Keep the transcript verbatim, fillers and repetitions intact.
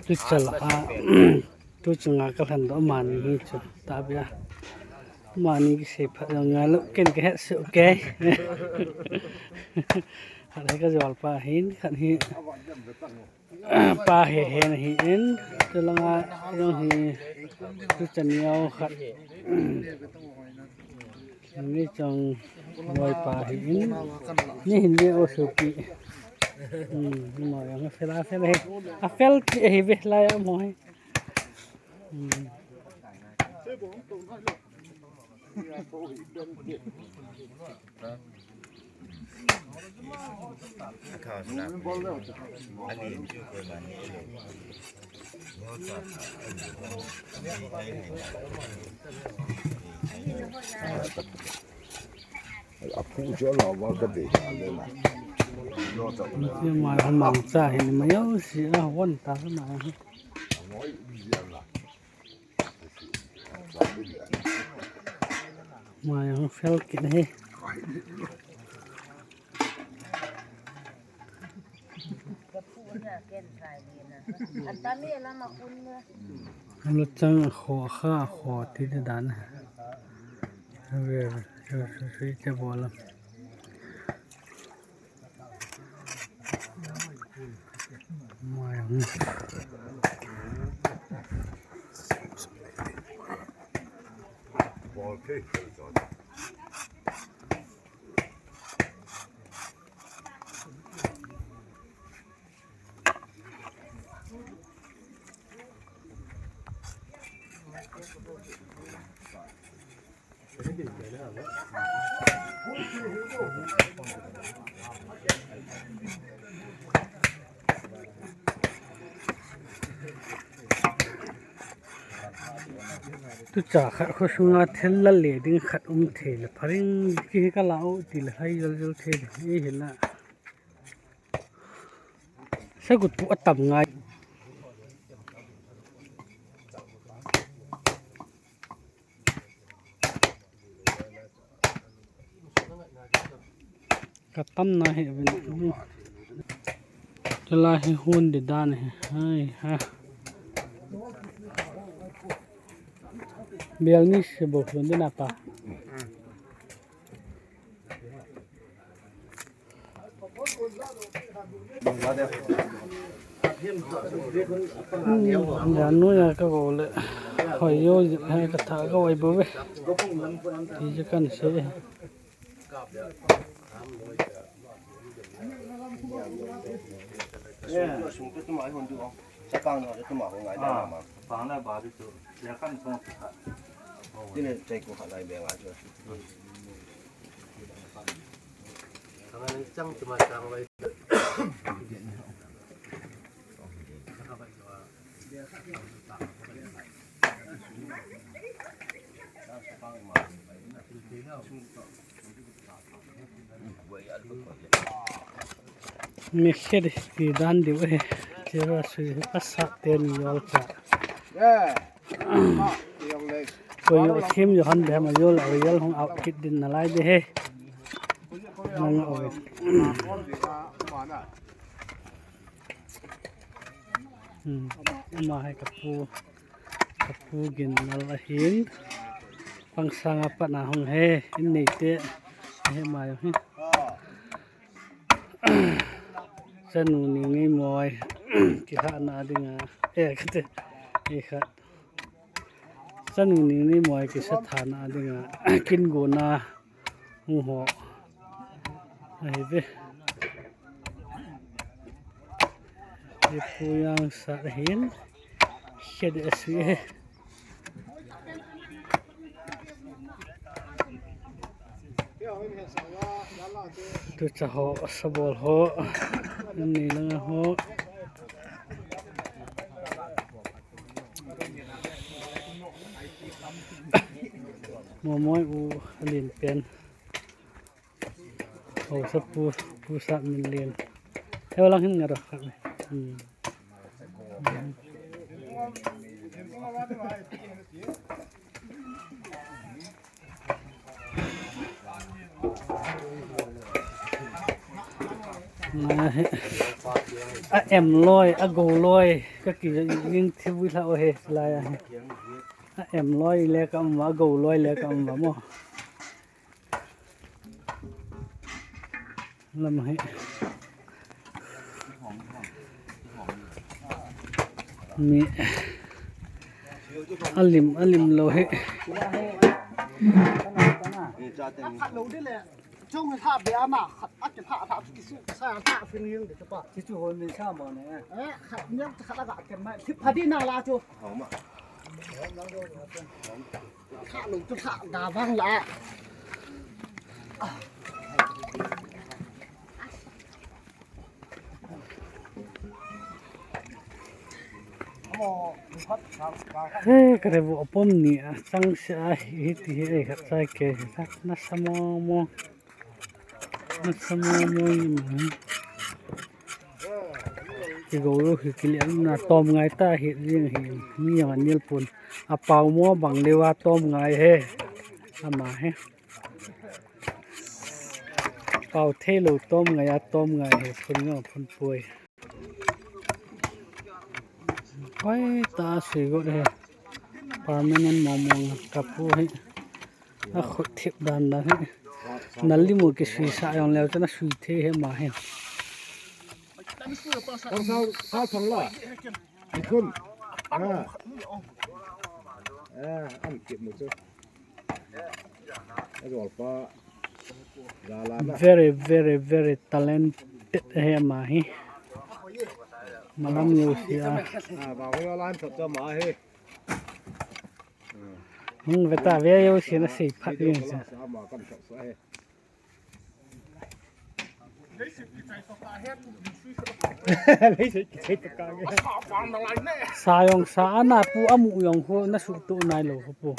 Tu chala a, tu chunga ka lhen doh mani hi chu, ta bia. Mani kisei phat jong ngai lou, ken ka het seh, okay. Khat hi ka jol pa hin, khat hi pa he he na hi in, tu langa jong hi, tu chaniao khat. Ni chong loi pa hi in. Ni hin ni o supi. Hmm, ni mo yang fel a fel he. A fel ti he ve la ya mo he. Hmm. A phu chu a lou va ka dei ta le na. Lo ta. Ni ma ha mang cha hi ni ma yo si a won ta na. Mai hung fel kit he. Lu chang kho kha kho ti ti dan. Ve ve, su su su te bolam. Tucha khat khosunga thil la le ding khat um thei le pharing ki hi ka la u ti le hai jol jol thei le hi hi la. Sagut pu atam ngai. Ka tam na he vin. Tela he hun de dan he. Hai ha. Bial ni se bo hun de na pa. Hmm, ya nu ya ka go le. Hoi yo, ya ka tha ka wai bo ve. Ti je kan se. Sung tu tu mai hon tu. Sa pang no tu ma hon ngai da ma. Pang na ba tu. Ya kan song tu ka. Ti le chai ko kha lai be ngai tu. Mi khet ti dan diu he. Chera sui pasat teni yol cha. Koi yo thim yo han be ma yol a yol hung out kit din na lai de he. Nang o. Hmm. Ama hai ka pu. Ka pu gin nal ahin. Pangsang a pat na hung he. In nei te. He ma yo he. Chanu ni ngei moi. Ki ha na dinga. Eh, kate. Eh, khat. Chanu ni ni moi kisa thana dinga, kin gona hung ho. Ahi ve. Ye pu yang sa hin. Khe de si he. Tucha ho, sabol ho. Ni langa ho. Momoi u alin pen. Ho sa pu, pu sa min lin. He lang hin ngaro khat. Hmm. Ahi. A em loi, a go loi, ka ki ning thi vui la o he, lai ahi. A em loi le ka um va, a go loi le ka um va mo. Lam hi. Mi. Alim, alim lo hi. Khat lo de le. Chung ha be ama khat a ke ha ha ki su sa ha fin ying de pa. Chi chu hon min sa mo ne. Eh, khat nyang khat la ga ke ma. Thi pha di na la chu. Hau ma. Khat lo chu khat ga bang la. He, ka revo apom ni a chang se a hi, hi ti hi ei khat sai ke hi khat na samo mo. Na samo mo ni mo. Ki go lo hi ki le na tom ngai ta hi jing hi ni yang anil pun. A pau mo bang le wa tom ngai he. Ama he. Pau thei lo tom ngai a tom ngai he phun ngo phun pui. Hoi ta sui got he. Permanent mong mong ka pu he. A khut thip dan dan he. Nal li mo ki sui sa yong leo chana sui thei he ma he. Sa, sa thang la. Ithun. Ah. Ah, an kip mo chu. Very, very, very talented he ama hi. Malam yo sia. Hung veta ve yo sia na sei phat yo sia. Sa yong sa ana pu amu yong ho na su tu nai lo ho pu.